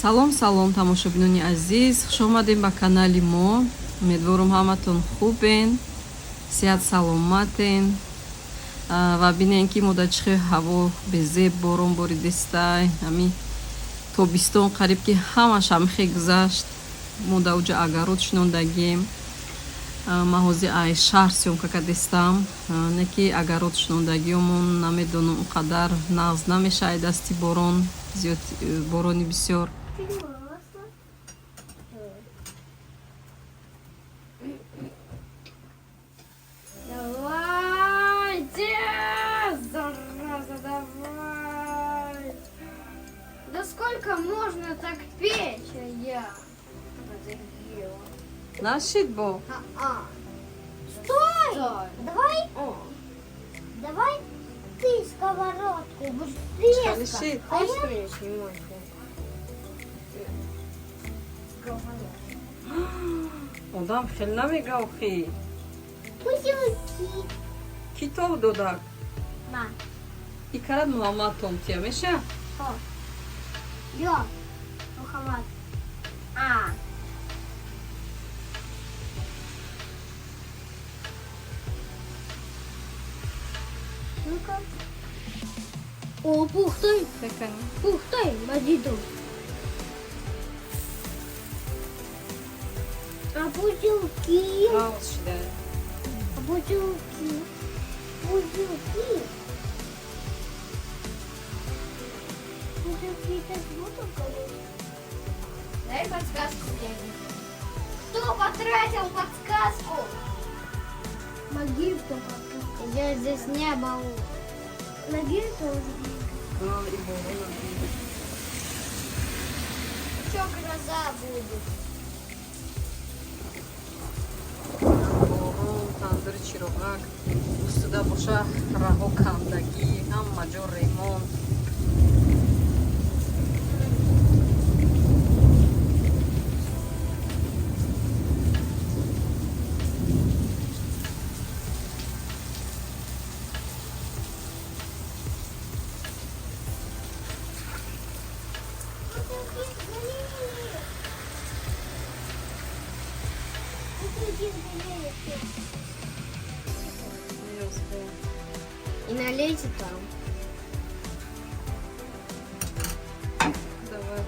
Салом, салом, тамошобинони азиз, хуш омадем ба канали мо. Умедворам, ҳаматон хубен, сиҳат саломатен. Ва бинен, ки мо дар чӣ хел ҳаво безеб борон боридестай. Ҳами тобистон қариб ки ҳамаш ҳамихе гузашт. Мо дар уҷа огород шинондагием. Ман ҳозир ай шаҳр съёмка кардестам, не ки огород шинондагиёмон, намедонам, он қадар нағз намеша ай дасти борон зиёд, борони бисёр. Масло. Давайте! Зараза, давай! Да сколько можно так печь, а я надоела. Нашид бо. А-а. Стой! Стой. Давай, О, давай ты сковородку будешь резко. Шалиши. А хочешь я меня снимать? Одам хел намега охи. Бутылки. Ки тов додак? На. И карад Муҳаммад томтия меша? О. Ё. Мухаммад. А, Ну-ка. О, пух ты, Бекани. Пух ты, Мадиду. А бутылки? Ғавз шуда. А бутылки? Бутылки? Бутылки сейчас будут гореть? Дай подсказку мне. Кто потратил подсказку? Могил кто потратил? Я здесь не был. Могил тоже. И борона. Еще гроза будет. Борон, тандури чироғак устуда боша, раҳо кандагӣ, ҳама ҷо ремонт. Бутылки сгорели. Бутылки сгорели. Не успела. И налейте там. Давай.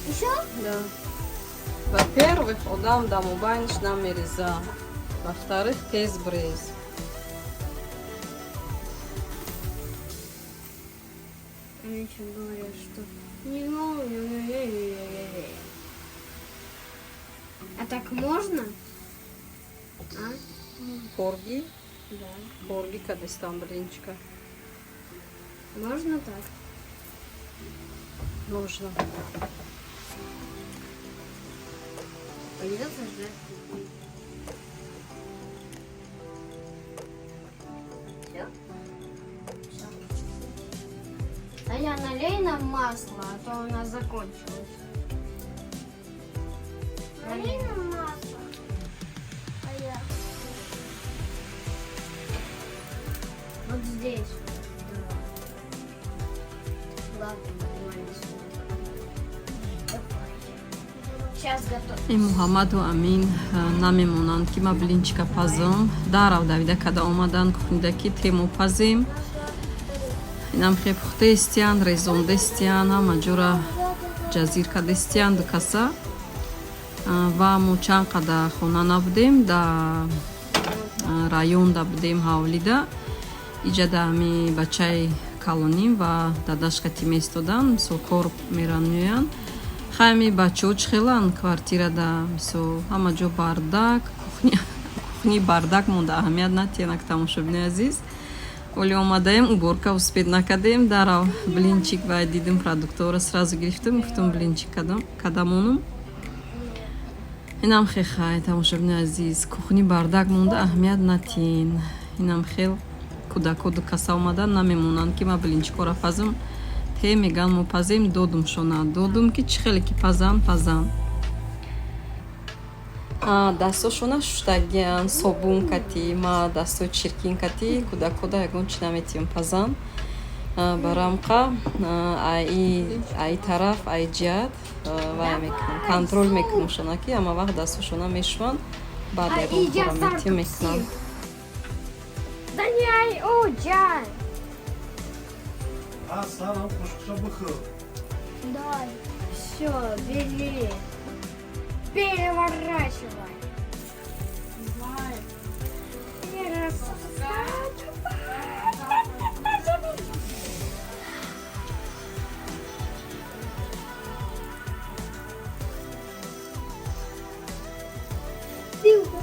Еще? Да. Во-первых, одам да мобайнш намереза. Во-вторых, тез брез. Они еще говорят, что не могу. А так можно? А? Корги, Да. Корги кадестам блинчика. Можно так? Нужно. Придется ждать. Все? Всё. А я налей нам масло, а то у нас закончилось. Налей нам масло. А я. Вот здесь вот. Да. Ладно, нормально сюда. Давай. Сейчас готов. Ин Муҳаммаду Амин намемонанд, ки ма блинчика пазам. Дарав давида када омаданд кухнида, ки тему пазем. Инам хе пухтаистиянд, резондестиянд, ҳама ҷора ҷазир кадестиянд каса. Ва мо чанд қадар хона набудем, да районда будем, ҳавлида. Иҷада ҳами бачаи калоним ва дадаш кати меистоданд, мисол, кор меран, меоянд. Хайми бачаҳо чӣ хеланд, квартирада, мисол, ҳама ҷо бардак, кухни бардак монда, аҳамият натиянак, тамошобинои азиз. Оли омадаем, уборка успеть накардем, дарав блинчик ва дидим, продуктора сразу гирифтем, гуфтум, блинчик кадамонум. Инам хехай, тамошобинои азиз, кухни бардак монда, аҳамият натиен. Инам хел кӯдако ду каса омадан, намемонанд, ки ма блинчикора пазам. Те меган, мо пазем, додум шона додум, ки чӣ хеле ки пазам, пазам. Дастошона шуштагиян собун кати, ма дастои чиркин кати кӯдакода ягон чи наметиём пазан. Барамқа аи тараф, аи ҷиҳат вай мекунам, контроль мекунам шона, ки ҳама вақт дастошона мешӯванд, баъд ягон кора метиём мекунам. Да не ай, о, Джан. А, сам қошуқча бихӯр. Дай. Все, бери. Переворачивай. Давай. Переворачивай. Ты уже.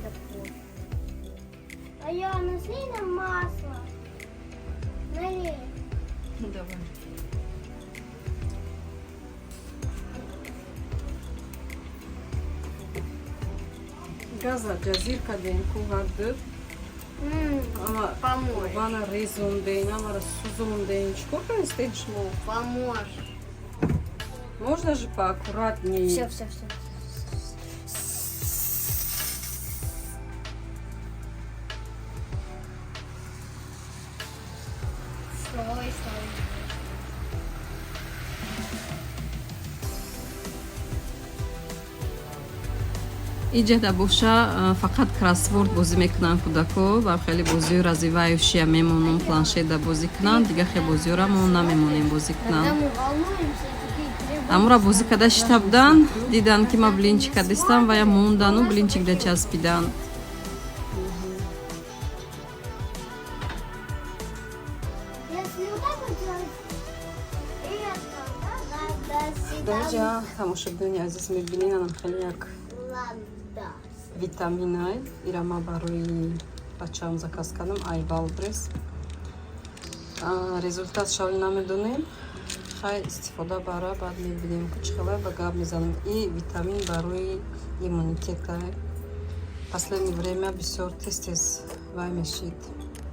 Да пофиг. А я налей нам масло. Налей. Давай. Газа ҷазир кардем, ку варду. Ама Поможешь. вана резондем, амара сузондем. Чӣ кор кардистед шумо? Поможешь. Можно же поаккуратнее. Все, все, все. Стой, стой. Иҷада боша, фақат кроссворд бозӣ мекунанд кӯдако ва хеле бозиҳои развивающия мемонум, планшетда бозӣ кунанд. Дига хел бозиҳоро мо намемонем бозӣ кунанд. Когда мы волнуемся, такие требуют. Амура бозӣ карда шита буданд, диданд, ки ма блинчик кардистам, ва я мондану блинчикда часпиданд. Если вот так вот делать, и это, да, да, да, сюда. Даҷа, тамошобинони азиз, мебинед, анам хеле як Ладно. витаминай. Ира ма барои бачаам заказ кардам ай Вайлдберриз. Результат шавли намедонем, хай, истифода бара, баъд мебинем, ки чӣ хела, ба гап мезанем. И витамин барои иммунитета. Последнее время бисёр тез тез вай мешид,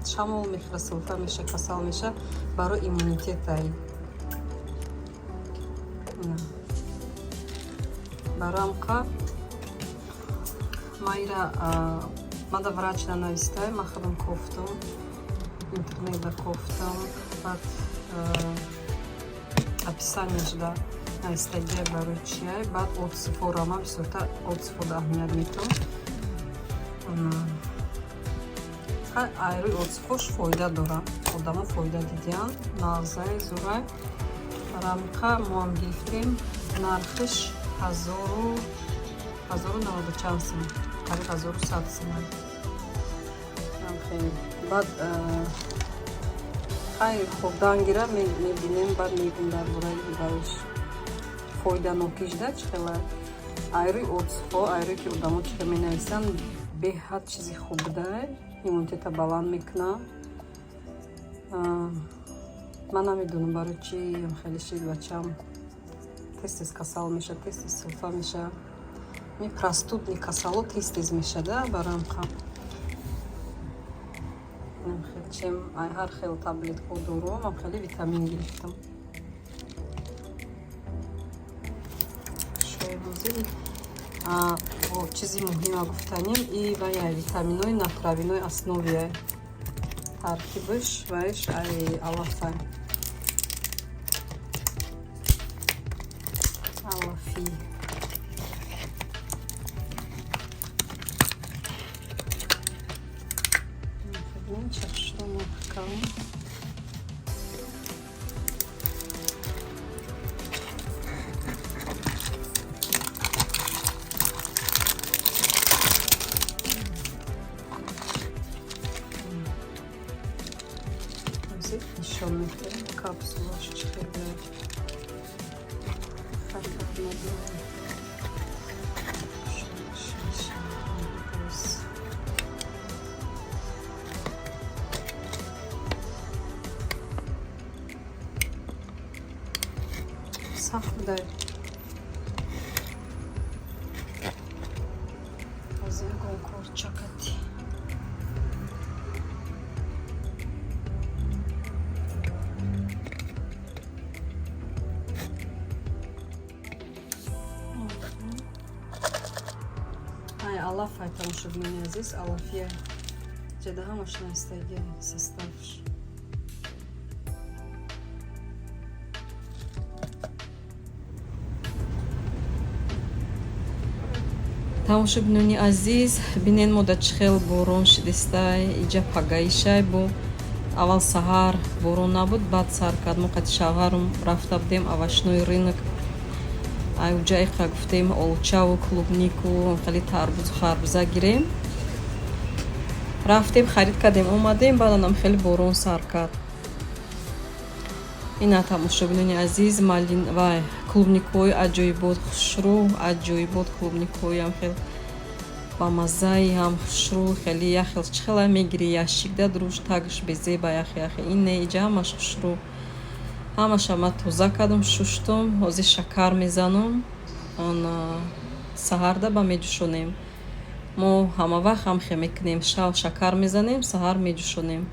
шамол мехӯра, сулфа меша, касал меша. Барои иммунитетай. Ина. Барамқа ма ира мада врач нанавистай, ма худам кофтам, интернетда кофтам, баъд описанияшда навистагия барои чиай. Баъд отзывҳоро, ма бисёртар отзывҳода аҳамият метам. Айрӯи отзывҳош фоида дора, одамо фоида дидиянд, нағзай, зурай. Рамқа моам гирифтем, нархиш 1090 чанд сум, қариб 1100 сум. Баъд хайр, хурдан гира, мебинем, баъд мегум дар бораи барош фоиданокиш да чӣ хела. Айрӯи отзывҳо, айрӯи ки одамо чӣ хел менависанд, беҳад чизи хуб будай, иммунитета баланд мекунад. Ман намедонам, барои чӣ хеле шид, бачам тез тез касал меша, тез тез сулфа меша. Ми простудный касало тез тез мешада. Барамқа чем ай ҳар хел таблетко, дору, ман хеле витамин гирифтам. Шоҳозир чизи муҳима гуфтанем, и вай витаминои на травяной основе, таркибаш вайш ай алафай, алафи. Что маҳкам. Нишон медиҳем капсулаш чӣ хеле фарқат надорад. Шаш мешавад. Сахт будай. Ҳозир ягон корчакати. Алаф ай, тамошобинони азиз, алафия. Ҷада ҳамаш наистагия составш. Тамошобинони азиз, бинен, мода чӣ хел борон шидистай. Иҷа пагаишай бо аввал саҳар борон набуд, баъд сар кард. Мо қати шавҳарам рафта будем овощной рынок. Ай уҷа иқа гуфтем, олчаву клубнику, хеле тарбузу харбуза гирем. Рафтем, харид кардем, омадем, баъданам хеле борон сар кард. Ина, тамошобинони азиз, малин вай клубникҳои аҷоибот, хушрӯ, аҷоибот клубникҳоям, хел бамаззаи ҳам хушрӯ, хеле яхел чӣ хела мегирӣ, ящикда дуруш тагш безеба, яхе яхе. Ин не, иҷа ҳамаш хушрӯ. Ҳамаша ма тоза кардам, шуштум, ҳозир шакар мезанам. Саҳарда ба меҷӯшонем. Мо ҳама вақт ҳамхе мекунем: шав шакар мезанем, саҳар меҷӯшонем.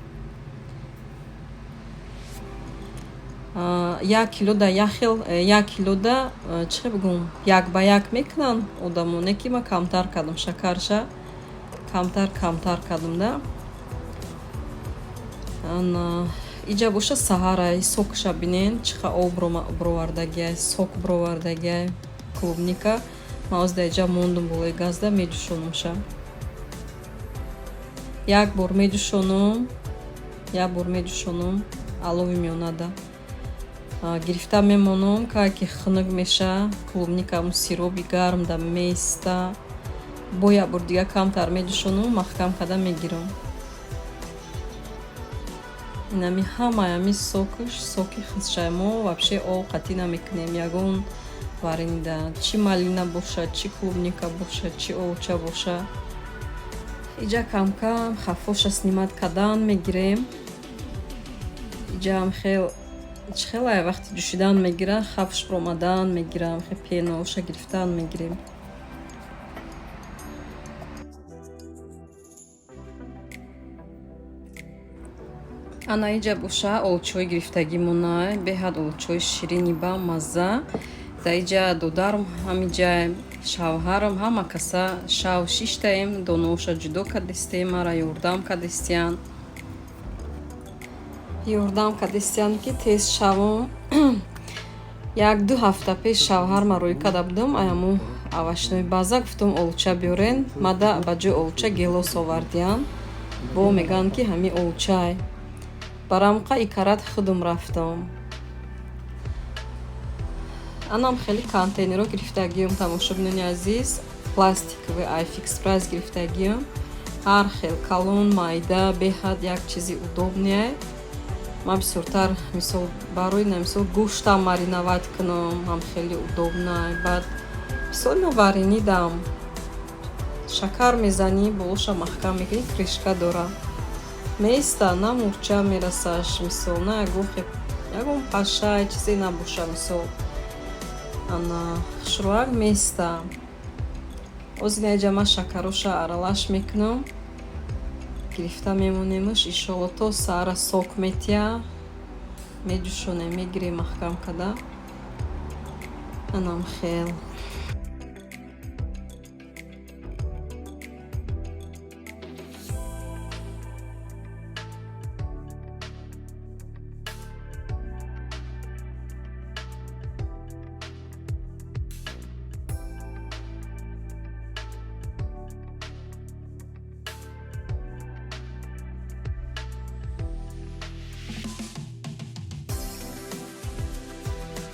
1 килода як хел, 1 килода чӣ бигӯм, як ба як мекунанд одамоне, ки ма камтар кардам, шакарша камтар камтар кардам да. Иҷа боша саҳарай, сокша бинен, чӣ қа об бировардагиай, сок бировардагиай клубника. Ма оз дар иҷа мондум, болои газда меҷӯшонумша. Як бор меҷӯшонум, як бор меҷӯшонум, алови миёнада гирифта мемонам, ка ки хунук меша клубникаму, сироби гармда меиста. Бо як бор дига камтар меҷӯшонум, маҳкам карда мегирам. Инами ҳамаи сокш соки хисшай. Мо вообще об қатӣ намекунем ягон варенида, чӣ малина бошад, чӣ клубника бошад, чӣ олча бошад. Иҷа камкам хафоша снимать кардан мегирем. Иҷаам хел чӣ хелае, вақти ҷӯшидан мегира, хафш биромадан мегирам, хел пеноша гирифтан мегирем. Ана, иҷа боша олчои гирифтагимонай, беҳад олчои ширини бамазза. Дар иҷа додарам, ҳамиҷа шавҳарам, ҳама каса шав шиштаем, донаоша ҷудо кардистем. Мара ёрдам кардистиян, ёрдам кардистиян, ки тез шавам. 1-ду ҳафта пеш шавҳарма рӯй карда будам аяму овощной база, гуфтам, олча биёрен. Мада ба ҷои олча гелос овардиян, бо мегӯянд, ки ҳами олчай. Барамқа икарат худум рафтам. Анам хеле контейнеро гирифтагиём, тамошобинони азиз, пластиковый, ай Фикс Прайс гирифтагиём, ҳар хел, калон, майда, беҳад як чизи удобный. Ман бисёртар, мисол, барои на, мисол, гӯштам мариновать кунам, ҳам хеле удобный. Баъд, мисол, на варенидам шакар мезанӣ, болоша маҳкам мекунӣ, крышка дора, меиста, на мурча мерасаш, мисол, на ягон паша чизе набоша, мисол, ана хушрӯак меиста. Оз инаҷа ман шакароша аралаш мекунам, гирифта мемонемш. Иншолло, то саҳара сок метия, меҷӯшонем, мегирем маҳкам карда. Анам хел.